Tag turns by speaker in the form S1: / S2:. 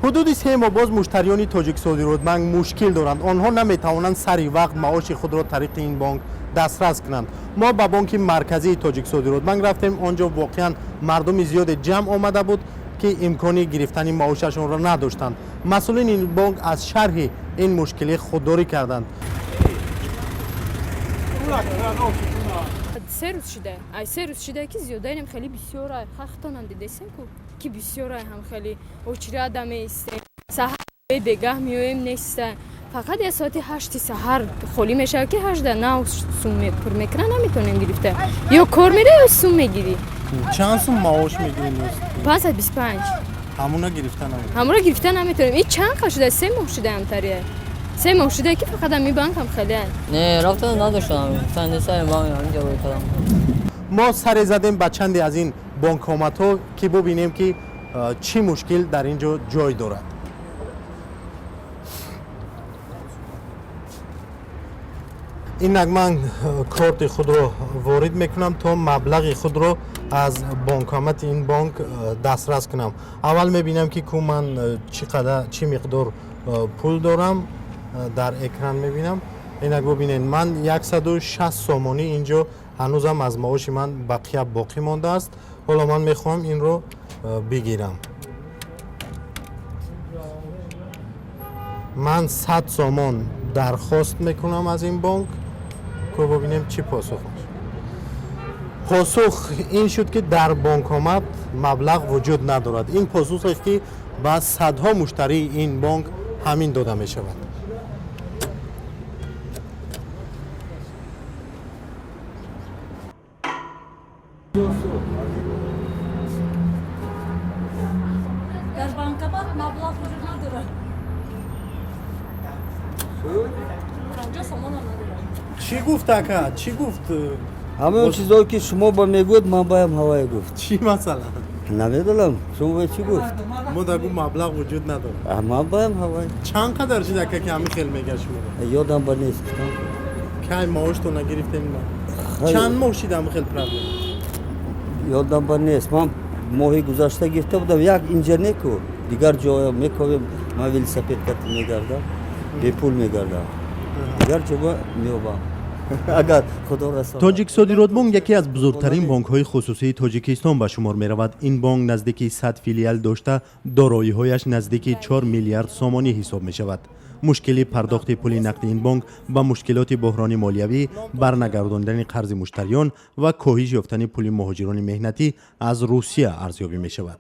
S1: Ҳудуди 3 моҳ боз муштариёни Тоҷиксодиротбанк мушкил доранд. Онҳо наметавонанд сари вақт маоши худро тариқи ин бонк дастрас кунанд. Мо ба бонки марказии Тоҷиксодиротбанк рафтем. Он ҷо воқеан мардуми зиёде ҷамъ омада буд, ки имкони гирифтани маошашонро надоштанд. Масъулини ин бонк аз шарҳи ин мушкилӣ худдорӣ карданд.
S2: 3 рӯз шуда, ай 3 рӯз шуда, ки зиёдаинам хеле бисёра. Хахтонам дидесем ку, ки бисёра, ҳам хеле очередь меистем. Саҳар бегаҳ меоем, неста. Фақат як соати 8-и саҳар холӣ мешавад, ки 8-да нав сум пур мекунад, наметонем гирифта. Ё кор мере, ё сум мегирӣ.
S1: Чанд сум маош мегирем?
S2: 525.
S1: Ҳамуна гирифта наметавонем?
S2: Ҳамура гирифта наметонем. И чанд қа шуда? 3 моҳ шуда, ҳамтария 3 моҳ шуда, ки фақат ҳами банкам хеле.
S3: Не, рафтан надоштам. Гуфтан банк ҳаминҷо рӯй кардам.
S1: Мо саре задем ба чанде аз ин бонкоматҳо, ки бубинем, ки чӣ мушкил дар ин ҷо ҷой дорад. Инак ман корти худро ворид мекунам, то маблағи худро аз бонкомати ин бонк дастрас кунам. Аввал мебинам, ки ку ман чӣ қадар, чӣ миқдор пул дорам, дар экран мебинам. Инак бубинед, ман 160 сомонӣ инҷо ҳанӯзам аз маоши ман бақия боқӣ мондааст. Ҳоло ман мехоҳам инро бигирам. Ман 100 сомон дархост мекунам аз ин бонк. Ку бубинем, чӣ посух. Посух ин шуд, ки дар бонкомат маблағ вуҷуд надорад. Ин посухест, ки ба садҳо муштарии ин бонк ҳамин дода мешавад.
S4: Дар банкомат маблағ вуҷуд надорад. 50 сомонам надорад.
S1: Чӣ гуфт, ака, чӣ гуфт?
S5: Ҳамаи чизое, ки шумо ба мегӯед, ман баям ҳавае гуфт.
S1: Чӣ масалан?
S5: Намедонам, шумо ба чӣ гуфт.
S1: Мо да гу маблағ вуҷуд надорад.
S5: Ман баям ҳавае.
S1: Чанд қадар шид, ака, ки ҳамин хел мега шуморо?
S5: Ёдам ба нест, гуфтам.
S1: Кай маоштона гирифтем? Чанд моҳ шид ҳамин хел проблема?
S5: Ёдам ба нест. Ман моҳи гузашта гирифта будам. Як инҷа неку, дигар ҷоя мековем. Ман велосипед кати мегардам, бепул мегардам, дигар ҷоба меёбам, агар худо расонад.
S1: Тоҷиксодиротбонк яке аз бузургтарин бонкҳои хусусии Тоҷикистон ба шумор меравад. Ин бонк наздики 100 филиал дошта, дороиҳояш наздики 4 миллиард сомонӣ ҳисоб мешавад. Мушкили пардохти пули нақди ин бонк ба мушкилоти буҳрони молиявӣ, барнагардондани қарзи муштариён ва коҳиш ёфтани пули муҳоҷирони меҳнатӣ аз Русия арзёбӣ мешавад.